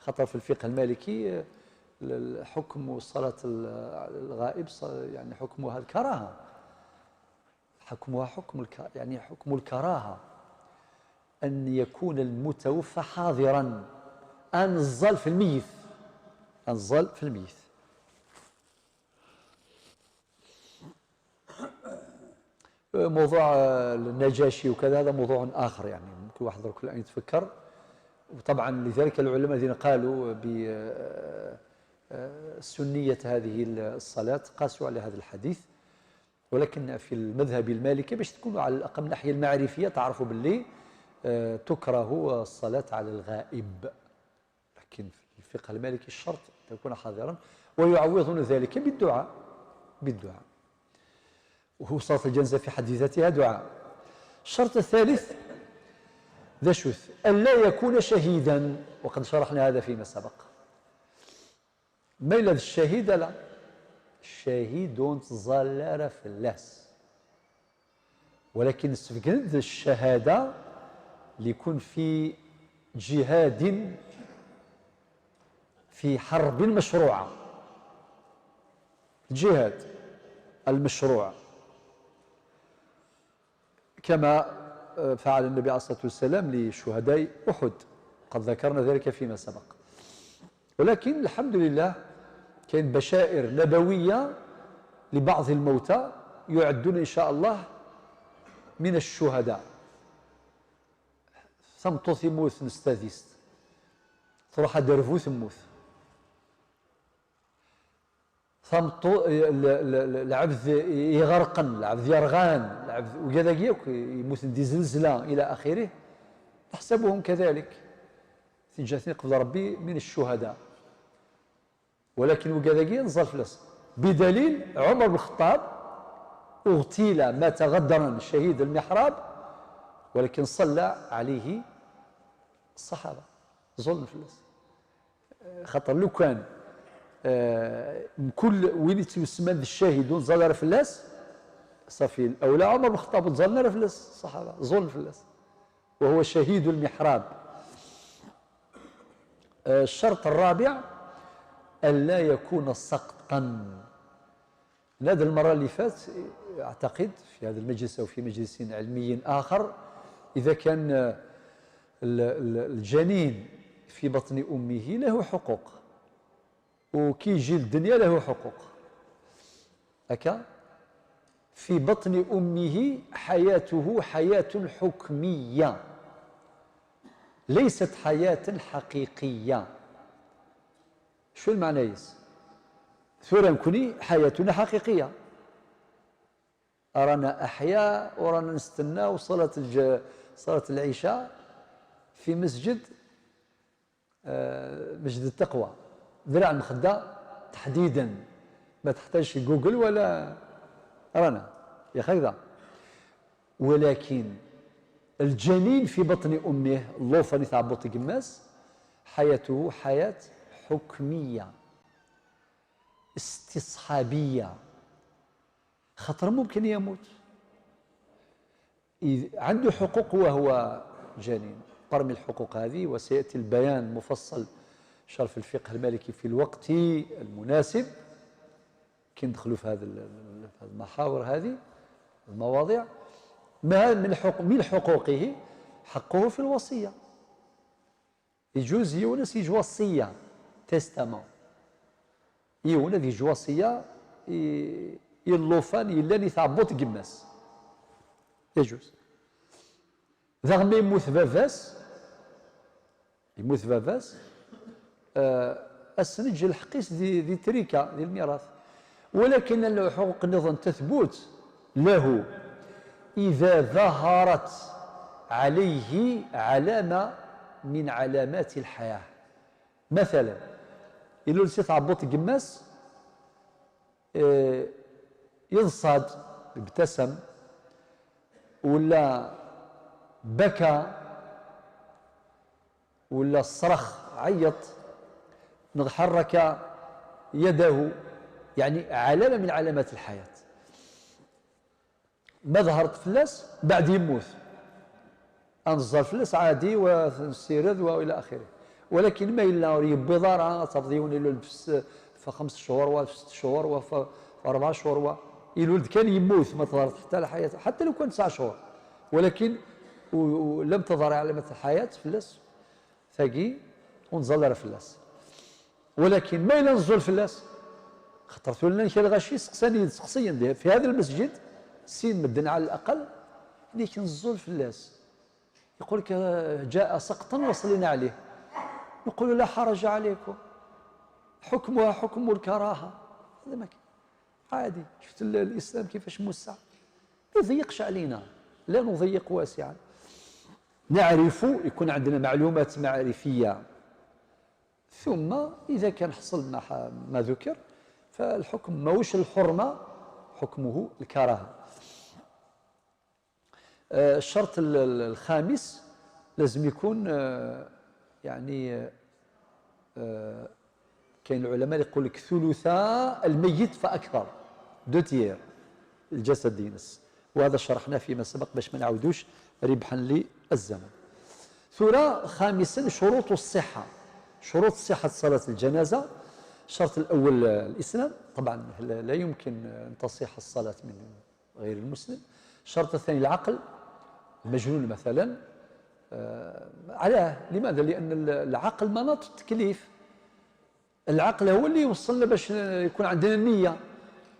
خاطر في الفقه المالكي، آه، ال-، ال-، حكم صلاة ال-، الغائب ص-، يعني حكمها الكراهة. حكمها حكم الك-، يعني حكم الكراهة. أن يكون المتوفى حاضرا. Ad nẓal f lmeyyet. Ad nẓal f lmeyyet. موضوع، آه، النجاشي وكذا، هذا موضوع آخر، يعني ممكن واحد درك الآن يتفكر. وطبعا لذلك العلماء الذين قالوا ب، آه، آه، سنية هذه الصلاة قاسوا على هذا الحديث. ولكن في المذهب المالكي، باش تكونوا على الأقل من الناحية المعرفية تعرفوا باللي، آه، تكره الصلاة على الغائب. لكن في الفقه المالكي الشرط أن تكون حاضرا، ويعوضون ذلك بالدعاء، بالدعاء. وهو صلاة الجنازة في حد ذاتها دعاء. الشرط الثالث، ذا شوث، ألا يكون شهيدا، وقد شرحنا هذا فيما سبق. Ma yella d ccahid, ala. Ccahid ur nettẓalla ara fell-as. Walakin nesbeggen-d ccahada ليكون في جهاد في حرب مشروعة. الجهاد المشروع. كما، آه، فعل النبي عليه الصلاة والسلام لشهداء أحد، قد ذكرنا ذلك فيما سبق. ولكن الحمد لله كاين بشائر نبوية لبعض الموتى يعدون إن شاء الله من الشهداء. Tameṭṭut yemmuten s tadist, truḥ ad d-terbu, temmut. Tameṭṭu-, l-, l-, l-, lɛebd iɣerqen, lɛebd yerɣan, lɛebd, wigad-agi akk yemmuten di zelzla, ila axirih, نحسبهم كذلك. Tin ǧaten qbel Ṛebbi من الشهداء. ولكن wigad-agi, ad nẓal fell-as. بدليل عمر بن الخطاب اغتيل، مات غدرا شهيد المحراب، ولكن صلى عليه الصحابة. Ẓẓulen fell-as. Xaṭer lukan, eh, mkul win yettwasemman d ccahid ur nẓal ara fell-as, ṣafi, awla Ɛumer Lxeṭṭab ur nẓalen ara fell-as ṣṣaḥaba, ẓẓulen fell-as. وهو شهيد المحراب. Eh, الشرط الرابع ألا يكون سقطا. هذه المرة اللي فات، أعتقد، في هذا المجلس أو في مجلس علمي آخر، إذا كان، آه، ال-، ال-، الجنين في بطن أمه له حقوق، وكي يجي للدنيا له حقوق. هكا؟ في بطن أمه حياته حياة حكمية، ليست حياة حقيقية. شو المعنى يس؟ ثورة نكوني حياتنا حقيقية. رانا أحياء ورانا نستناو صلاة الج-، صلاة العشاء في مسجد، آه، مسجد التقوى، ذراع المخدة تحديدا، ما تحتاجش جوجل ولا، رانا يا هكذا. ولكن الجنين في بطن أمه، الطفل اللي تعبط قماس، حياته حياة حكمية، استصحابية. خاطر ممكن يموت. إذ عنده حقوق وهو جنين. Parmi الحقوق هذه، وسيأتي البيان مفصل شرح الفقه المالكي في الوقت المناسب، كي ندخلوا في هذا ال-، في هذه المحاور هذه، المواضيع. ما من حق-، من حقوقه حقه في الوصية. يجوز يونس يجوز وصية، testament. يونس يجوز وصية، ي-، يلوفان يلان يتعبط قماس. يجوز. ذا ما يموت باباس، يموت باباس، آه، السنج الحقيس دي، دي تريكة، دي الميراث. ولكن الحقوق نظن تثبت له إذا ظهرت عليه علامة من علامات الحياة. مثلًا، إلو لسيت عبوط قماس، آه، يضصاد، ابتسم، ولا بكى، ولا صرخ، عيط، نض حرك يده، يعني علامة من علامات الحياة. ما ظهرت فلاس بعد يموت. أنزل فلاس عادي ونسيرد وإلى آخره. ولكن ما إلا يبي ضارة، تبضي ونلو في خمس شهور وفي ست شهور وفي أربع شهور و-، الولد كان يموت، ما تظهرت حتى لا حياة، حتى لو كان تسع شهور. ولكن و-، و-، لم تظهر علامة الحياة فلاس ثقي ونزل راه فلاس. ولكن ما إلا نزل فلاس، خاطر تولنا كان غاشي سقساني، سقسيا في هذا المسجد، سين مدن على الأقل، اللي كنزل فلاس. يقول لك: "آه، جاء سقطا وصلينا عليه." نقول: "لا حرج عليكم، حكمها حكم الكراهة." هذا ما كان. عادي، شفت ال-، الإسلام كيفاش موسع، ما يضيقش علينا، لا نضيق واسعا. نعرف، يكون عندنا معلومات معرفية، ثم إذا كان حصل ما ح-، ما ذكر، فالحكم ماهوش الحرمة، حكمه الكراهة. آه، الشرط ال-، ال-، الخامس لازم يكون، آه، يعني، آه، كاين العلماء اللي يقول لك ثلثا الميت فأكثر، deux tiers الجسد ينس، وهذا شرحناه فيما سبق باش ما نعاودوش ربحا للزمن. ثورة خامسا شروط الصحة، شروط صحة صلاة الجنازة. الشرط الأول، آه، الإسلام، طبعا لا، لا يمكن أن تصح الصلاة من غير المسلم. الشرط الثاني العقل، المجنون مثلا. آه، علاه؟ لماذا؟ لأن ال-، العقل مناط التكليف. العقل هو اللي يوصلنا باش يكون عندنا النية،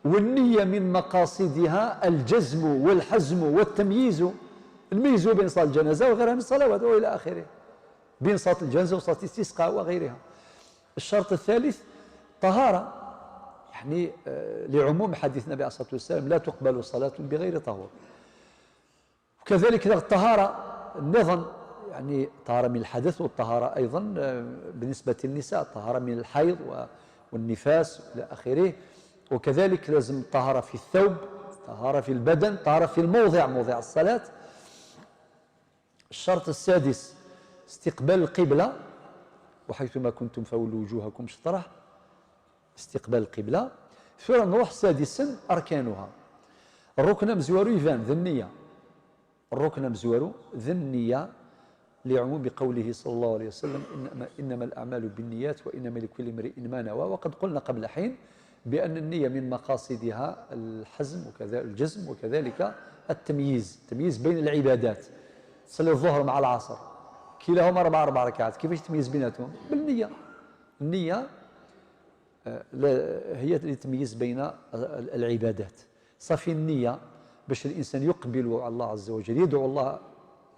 والنية من مقاصدها الجزم والحزم والتمييز، نميزوا بين صلاة الجنازة وغيرها من الصلوات وإلى آخره، بين صلاة الجنازة وصلاة الاستسقاء وغيرها. الشرط الثالث طهارة، يعني، آه، لعموم حديث النبي عليه الصلاة والسلام: "لا تقبل صلاة بغير طهور". وكذلك الطهارة نظن، يعني، طهارة من الحدث، والطهارة أيضًا، آه، بالنسبة للنساء، طهارة من الحيض و-، والنفاس إلى آخره. وكذلك لازم طهارة في الثوب، طهارة في البدن، طهارة في الموضع، موضع الصلاة. الشرط السادس استقبال القبلة، "وحيثما كنتم فولوا وجوهكم شطره"، استقبال القبلة. ثورة نروح سادسا أركانها. الركن مزوارو يبان ذي النية، الركن مزوارو ذي النية، لعموم قوله صلى الله عليه وسلم: "إنما، إنما الأعمال بالنيات وإنما لكل امرئ ما نوى". وقد قلنا قبل حين بأن النية من مقاصدها الحزم وكذا الجزم وكذلك التمييز، التمييز بين العبادات. تصلي الظهر مع العصر، كلاهما أربع، أربع ركعات، كيفاش تميز بيناتهم؟ بالنية. النية، آه، لا، هي اللي تميز بين ال-، العبادات. صافي النية باش الإنسان يقبل على الله عز وجل، يدعو الله،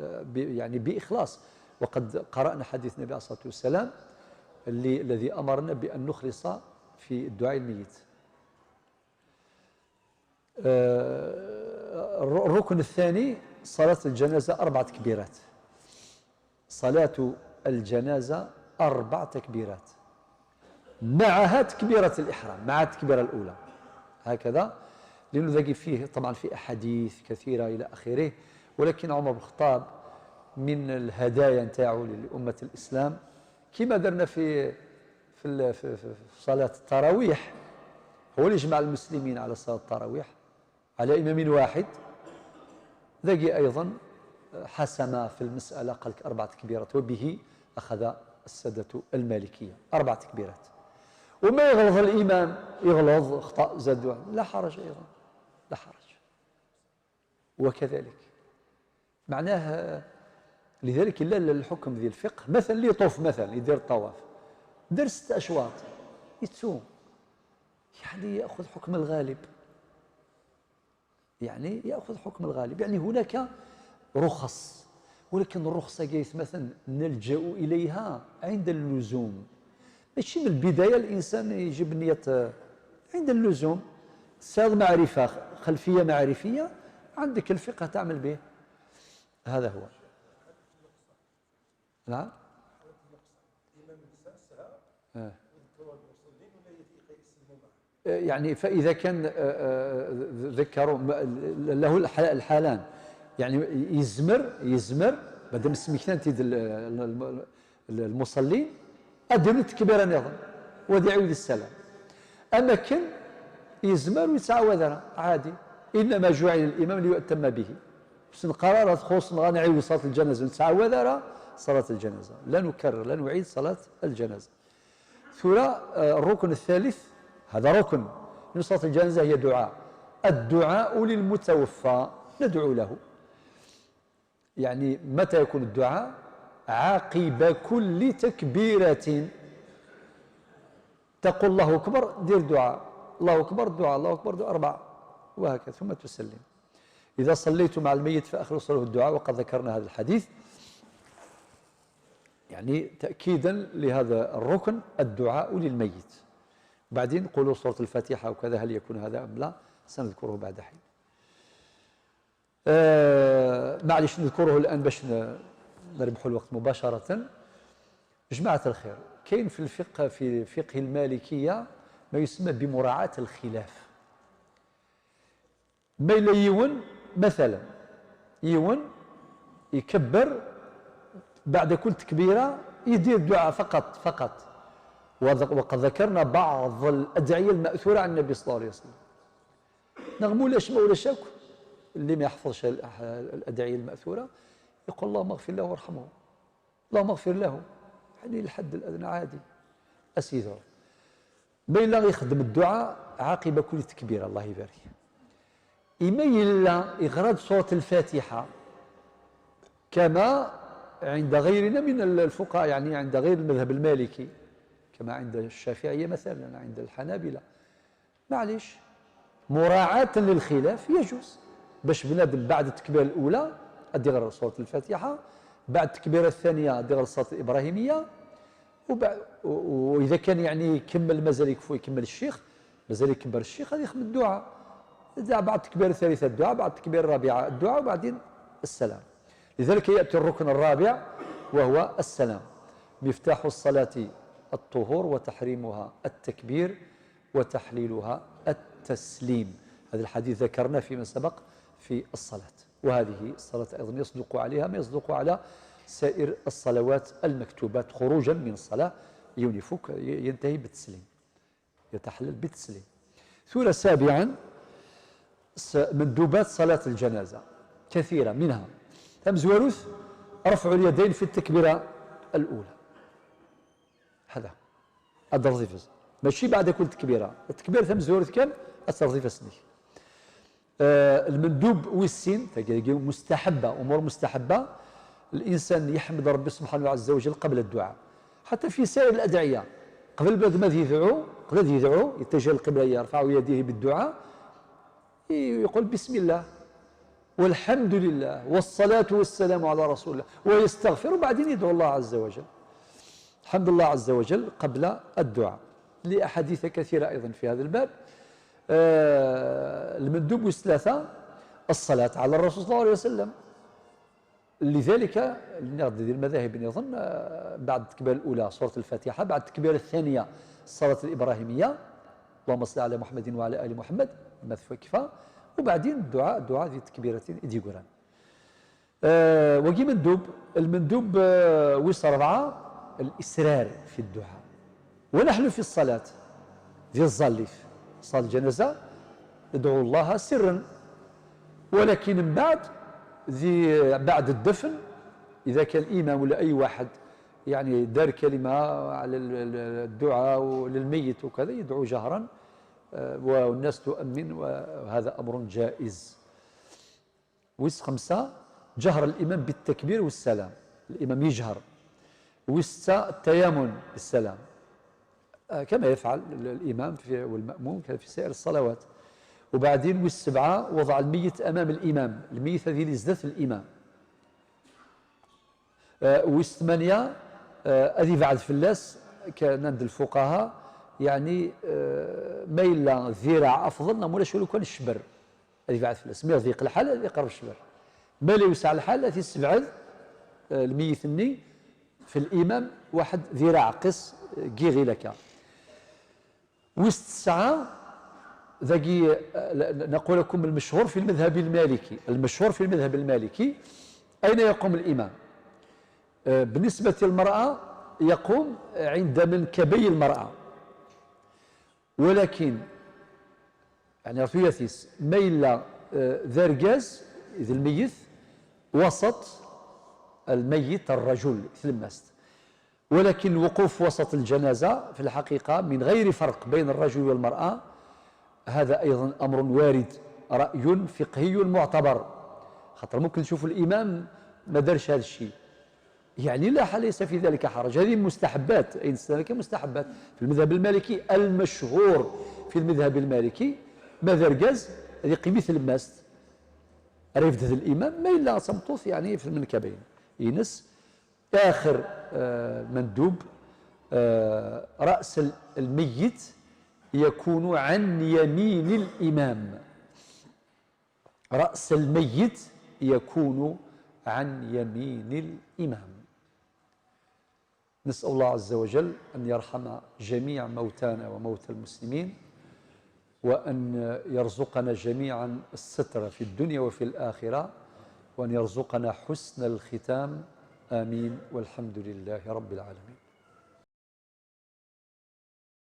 آه، ب-، يعني بإخلاص. وقد قرأنا حديث النبي عليه الصلاة والسلام اللي، الذي أمرنا بأن نخلص في الدعاء الميت. آه، الر-، الركن الثاني صلاة الجنازة أربع تكبيرات. صلاة الجنازة أربع تكبيرات، معها تكبيرة الإحرام، مع التكبيرة الأولى، هكذا. لأنه ذاك فيه طبعًا في أحاديث كثيرة إلى آخره، ولكن عمر بن الخطاب من الهدايا نتاعو لأمة الإسلام، كما درنا في، في ال-، في، في، في صلاة التراويح، هو اللي جمع المسلمين على صلاة التراويح على إمام واحد، Dagi أيضا حسم في المسألة، قال لك أربع تكبيرات، وبه أخذ السادة المالكية، أربع تكبيرات. وما يغلظ الإمام، يغلظ، أخطأ، زاد، لا حرج أيضا، لا حرج. وكذلك معناه، لذلك لا، لا الحكم ذي الفقه، مثلا اللي يطوف، مثلا يدير الطواف، دار ست أشواط، يتسو، يعني يأخذ حكم الغالب، يعني يأخذ حكم الغالب، يعني هناك رخص، ولكن الرخصة كيف مثلا نلجأ إليها عند اللزوم، ماشي من البداية الإنسان يجيب النية، آه، عند اللزوم. ساغ معرفة، خلفية معرفية، عندك الفقه تعمل به. هذا هو. نعم. آه. آه، يعني فإذا كان، آه، آه، ذكروا م-، له الح-، الحالان، يعني يزمر، يزمر، بعد ما سميتنا انت ال-، ال-، ال-، المصلين، أدير التكبيرة نظام، ودي عيد السلام. أما كن يزمر ويتعوذ راه عادي، إنما جعل الإمام ليؤتم به. بس نقرر تخص نغنعي صلاة الجنازة، نتعوذ راه صلاة الجنازة، لا نكرر، لا نعيد صلاة الجنازة. ثورة، آه، الركن الثالث، هذا ركن من صلاة الجنازة، هي دعاء، الدعاء للمتوفى، ندعو له. يعني متى يكون الدعاء؟ عقب كل تكبيرة تقول الله أكبر، دير دعاء، الله أكبر، دعاء، الله أكبر، دعاء، أربعة، وهكذا، ثم تسلم. إذا صليت مع الميت فأخر صلاة الدعاء، وقد ذكرنا هذا الحديث، يعني تأكيدا لهذا الركن، الدعاء للميت. بعدين قولوا سورة الفاتحة وكذا، هل يكون هذا أم لا؟ سنذكره بعد حين. آه، معليش نذكره الآن باش ن-، نربحوا الوقت مباشرة. جماعة الخير، كاين في الفقه، في فقه المالكية، ما يسمى بمراعاة الخلاف. ما إلا يون، مثلا، يون يكبر بعد كل تكبيرة يدير دعاء فقط، فقط. وذ-، وقد ذكرنا بعض الأدعية المأثورة عن النبي صلى الله عليه وسلم. نغمو لاش ما ولا شاك، اللي ما يحفظش ال-، الأدعية المأثورة يقول: "اللهم اغفر له وارحمه، اللهم اغفر له"، يعني الحد الأدنى عادي. أسيدو، ما إلا يخدم الدعاء عقب كل تكبيرة، الله يبارك. إما إلا يغرد سورة الفاتحة، كما عند غيرنا من الفقهاء، يعني عند غير المذهب المالكي، كما عند الشافعية مثلا، عند الحنابلة، معليش، مراعاة للخلاف يجوز، باش بنادم بعد التكبيرة الأولى أدي غير سورة الفاتحة، بعد التكبيرة الثانية أدي غير الصلاة الإبراهيمية، وبع-، و-، وإذا كان يعني يكمل، مازال يكفو يكمل الشيخ، مازال يكبر الشيخ، هذا يخدم الدعاء. إذا بعد التكبيرة الثالثة الدعاء، بعد التكبيرة الرابعة الدعاء، وبعدين السلام. لذلك يأتي الركن الرابع وهو السلام. مفتاح الصلاة الطهور، وتحريمها التكبير، وتحليلها التسليم. هذا الحديث ذكرناه فيما سبق في الصلاة، وهذه الصلاة أيضا يصدق عليها ما يصدق على سائر الصلوات المكتوبات خروجا من الصلاة، يونيفوك ي-، ينتهي بالتسليم، يتحلل بالتسليم. ثورة سابعا، س-، مندوبات صلاة الجنازة كثيرة، منها تمزوروث رفع اليدين في التكبيرة الأولى. هذا الترضيف، ماشي بعد كل تكبيرة، التكبيرة تمزوروث كان الترضيف السنيك. آه، المندوب والسين تلقى مستحبة، أمور مستحبة. الإنسان يحمد ربي سبحانه عز وجل قبل الدعاء، حتى في سائر الأدعية، قبل بعد ما يدعو، قبل يدعو يتجه للقبلة، يرفع يديه بالدعاء، يقول: "بسم الله والحمد لله والصلاة والسلام على رسول الله"، ويستغفر، وبعدين يدعو الله عز وجل. الحمد لله عز وجل قبل الدعاء، لأحاديث كثيرة أيضا في هذا الباب. آه، المندوب والثلاثة الصلاة على الرسول صلى الله عليه وسلم. لذلك نقد ذي المذاهب نظن، آه، بعد التكبيرة الأولى سورة الفاتحة، بعد التكبيرة الثانية الصلاة الإبراهيمية، اللهم صل على محمد وعلى آل محمد، ما تفكفى، وبعدين الدعاء، الدعاء ذي التكبيرتين إدي قران. آه، وقي مندوب، المندوب، آه، ويس أربعة، الإسرار في الدعاء. ونحن في الصلاة، ذي الظليف، صلاة الجنازة، ندعو الله سرا، ولكن من بعد ذي بعد الدفن، إذا كان الإمام ولا أي واحد يعني دار كلمة على ال-، ال-، الدعاء للميت وكذا، يدعو جهرا، آه، والناس تؤمن، وهذا أمر جائز. ويس خمسة، جهر الإمام بالتكبير والسلام، الإمام يجهر. ويس ستة، التيامن بالسلام، آه، كما يفعل ال-، الإمام في، والمأموم كان في سائر الصلوات. وبعدين ويس سبعة، وضع الميت أمام الإمام، الميت هذه اللي زدت الإمام. آه، ويس ثمانية، آه، أذي بعد فلاس، كان عند الفقهاء، يعني، آه، ما إلا الذراع أفضل، نعم، ولا شو لو كان الشبر. أذي بعد فلاس، ما يضيق الحال، يقرب الشبر. ما لا يوسع الحال، أذي السبعد، آه، الميت الني في الإمام واحد ذراع قص، آه، كيغي لك. ويس تسعة، ذاكي، آه، نقول لكم المشهور في المذهب المالكي، المشهور في المذهب المالكي، أين يقوم الإمام؟ آه، بالنسبة للمرأة يقوم عند منكبي المرأة، ولكن يعني رثوياتيس ما إلا، آه، ذا رجاز، إذ الميت وسط الميت الرجل في المست. ولكن الوقوف وسط الجنازة في الحقيقة من غير فرق بين الرجل والمرأة، هذا أيضا أمر وارد، رأي فقهي معتبر، خاطر ممكن نشوف الإمام ما دارش هذا الشيء، يعني لا، ليس في ذلك حرج. هذه مستحبات، أي نستهلك مستحبات في المذهب المالكي. المشهور في المذهب المالكي ما ذرقاز، هذه قيمة الماست، رفد الإمام ما إلا صمتوث يعني في المنكبين. ينس آخر، آه، مندوب، آه، رأس ال-، الميت يكون عن يمين الإمام. رأس الميت يكون عن يمين الإمام. نسأل الله عز وجل أن يرحم جميع موتانا وموتى المسلمين، وأن يرزقنا جميعا الستر في الدنيا وفي الآخرة، وأن يرزقنا حسن الختام. آمين، والحمد لله رب العالمين.